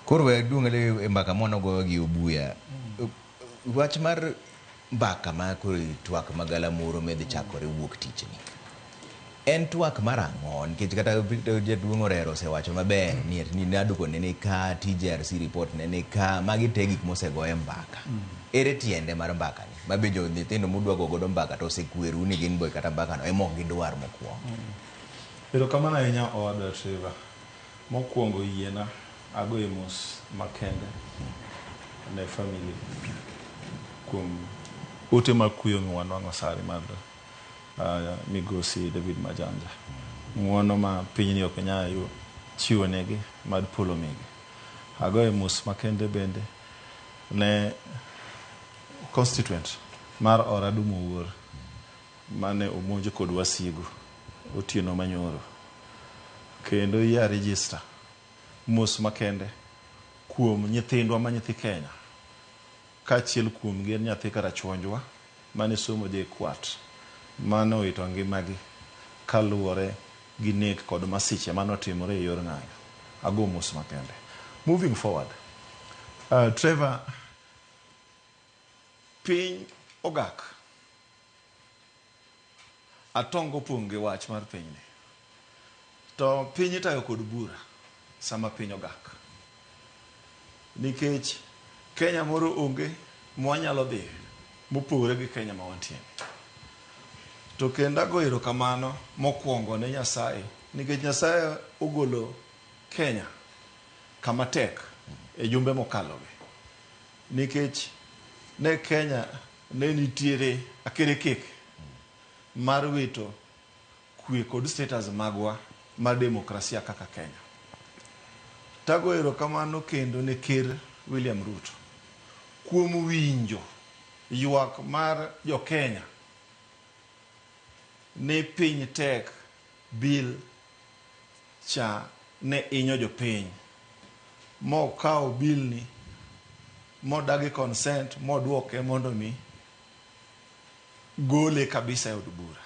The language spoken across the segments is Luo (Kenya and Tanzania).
Koro we duong'e e mbaka mwanogoyo gi Obuya. Wach mar mbaka ma koro twak magalamoro medhi chakore wuok tich ni. En twak mar ang'o? Nikech kata jaduong' Orero osewacho maber ni ni NADCO ne ni ka, TJRC report ne ni ka, magi te gik mosegoye mbaka. Ere tiende mar mbaka ni? Ma be jo nyithindo mudwa go godo mbaka to osekweru ni gin boy kata mbaka no ema ok gidwar mokwongo. Erokamano ahinya owadwa Trevor. Mokwongo yiena agoye mos makende ne family kuom ote mag kuyo miwanwang'o sani mar migosi David Majanja. Ng'uono ma pinyni ok nyal chiwo negi mad polo migi. Agoye mos makende bende ne constituent mar Oradum Owuor mane omonj kod wasigu otieno manyoro. Kendo ya register mos makende kuom nyithindwa ma nyithi Kenya kaachiel kuomgi en nyathi Karachuonjwa mane somo JKUAT mane owito ngimagi kaluwore gi nek kod masiche mane otimore e yor ng'anyo. Ago mos makende. Moving forward, Trevor, piny ogak. Atongo opong' gi wach mar pinyni. To piny itayo kod bura sama piny ogak. Nikech Kenya moro onge mwanyalo dhiye mopogore gi Kenya ma wantie ni. To kendo ago erokamano mokwongo ne Nyasaye nikech Nyasaye ogolo Kenya kama tek e jumbe mokalogi. Nikech ne Kenya ne nitiere akerekeke mar wito kwe kod status magwa mar demokrasia kaka Kenya. Tago erokamano kendo ne Ker William Ruto kuom winjo ywak mar jo Kenya ni piny tek bill cha ne inyo jopiny mokawo bill ni modagi consent modwoke mondo mi gole kabisa e od bura.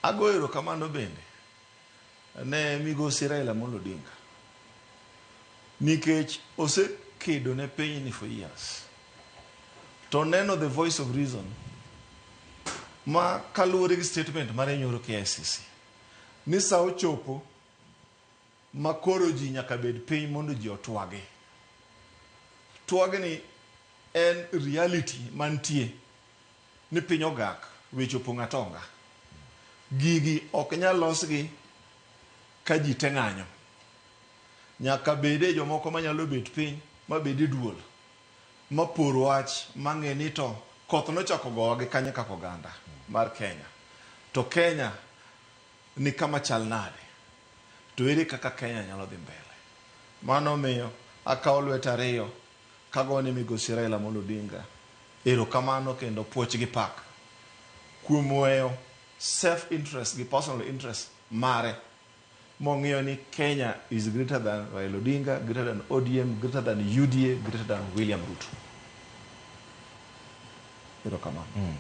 Ago erokamano bende ne migosi Raila Amolo Odinga nikech osekedo ne pinyni for years to neno the voice of reason ma kaluwore gi statement mare nyoro KICC ni sa ochopo ma koro ji nyaka bed piny mondo ji otwagi. Twagni en reality mantie ni piny ogak, weche opong' atonga. Gigi ok nyal losgi ka ji te ng'anyo. Nyaka bede jomoko manyalo bet piny mabed e duol mapor wach mang'e ni to koth nochako gowa gi kanye kaka oganda mar Kenya. To Kenya ni kama chal nade? To ere kaka Kenya nyalo dhi mbele? Mano miyo akawo lweta ariyo kagone migosi Raila Amolo Odinga erokamano kendo puoch gi pak kuom weyo self interest gi personal interest mare mong'iyo ni Kenya is greater than Raila Odinga, greater than ODM, greater than UDA, greater than William Ruto. Erokamano.